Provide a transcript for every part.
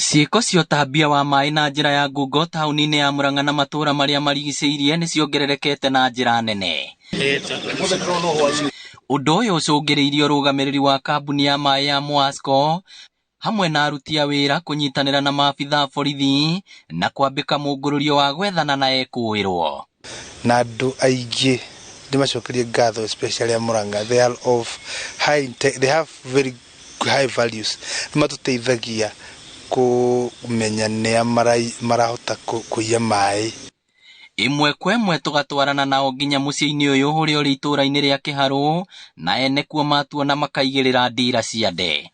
Ciĩko cia ũtambia wa maĩ na njĩra ya ngungo taũni-inĩ ya Murang'a na matũũra marĩa marigicĩirie nĩ ciongererekete na njĩra nene. Ũndũ ũyũ ũcũngĩrĩirie ũrũgamĩrĩri wa kambuni ya maĩ ya Mwasco hamwe na aruti a wĩra kũnyitanĩra na maabitha a borithi na kwambĩka mũngũrũrio wa gwethana na ekũĩrwo. Na andũ aingĩ ndĩmacokerie ngatho, especially a Murang'a. They are of high, they have very high values. Nĩ matũteithagia kũmenya nĩa marahota kũiya maĩ. Ĩmwe kwa ĩmwe tũgatwarana nao nginya mũciĩ-inĩ ũyũ ũrĩa ũrĩ itũũra-inĩ rĩa Kĩharũ, na ene kuo matuona makaigĩrĩra ndira cia nde.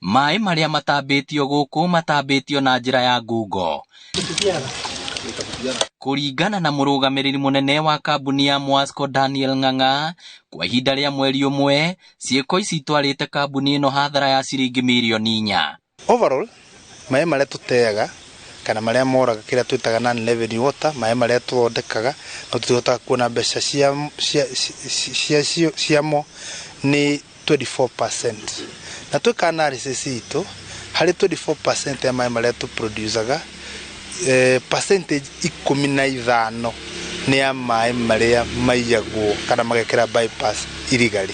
Maĩ marĩa matambĩtio gũkũ matambĩtio na njĩra ya ngungo. Kũringana na mũrũgamĩrĩri mũnene wa kambuni ya Mwasco Daniel Ng'ang'a, kwa ihinda rĩa mweri ũmwe, ciĩko ici itwarĩte kambuni ĩno hathara ya ciringi mirioni 4. Overall, maĩ marĩa tũteaga kana marĩa moraga, kĩrĩa twĩtaga non revenue water, maĩ marĩa tũthondekaga no tũtihotaga kuona mbeca cia ciamo nĩ 24%. Na twĩka analysis itũ harĩ 24% ya maĩ marĩa tũproducaga, percentage 15 nĩ ya maĩ marĩa maiyagwo kana magekĩra bypass irigarĩ.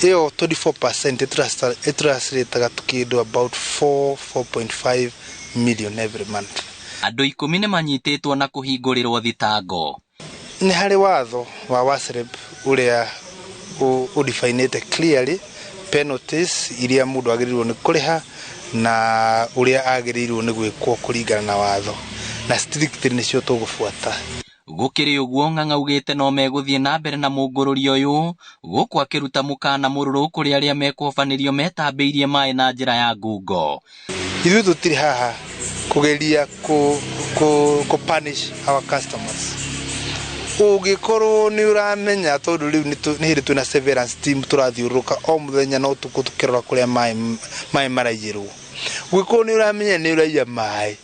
Ĩyo 24% ĩtranslataga to kĩndũ about 4 4.5 million every month. Andũ 10 nĩ manyitĩtwo na kũhingũrĩrwo thitango. Nĩ harĩ watho wa WASREB ũrĩa ũdefinĩte clearly penalties iria mũndũ agĩrĩirwo nĩ kũrĩha na ũrĩa agĩrĩirwo nĩ gwĩkwo kũringana na watho, na strictly nĩcio tũgũbuata. Gũkĩrĩ ũguo, Ng'ang'a augĩte no megũthiĩ na mbere na mũngũrũrio ũyũ gũkũ akĩruta mũkana mũrũrũ kũrĩ arĩa mekũhobanĩrio metambĩirie maĩ na njĩra ya ngungo. Ithuĩ tũtirĩ haha kũgeria kũ punish our customers. Ũngĩkorwo nĩ ũramenya, tondũ rĩu nĩ hĩndĩ twĩna surveillance team tũrathiũrũrũka o mũthenya na ũtukũ tũkĩrora kũrĩa maĩ maraiyĩrwo, ũngĩkorwo nĩ ũramenya nĩ ũraiya maĩ,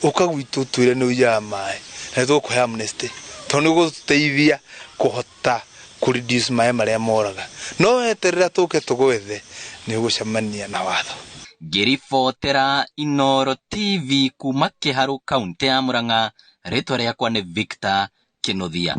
ũka gwitũ twĩre nĩ ũiyaga maĩ na nĩ tũgũkũhe amnesty, tondũ nĩ ũgũtũteithia kũhota kũ reduce maĩ marĩa moraga. No weterera tũke tũgwethe, nĩ ũgũcemania na watho. Ngĩribotera Inooro TV kuma Kĩharũ, kaũntĩ ya Murang'a, rĩtwa rĩakwa nĩ Victor Kĩnuthia.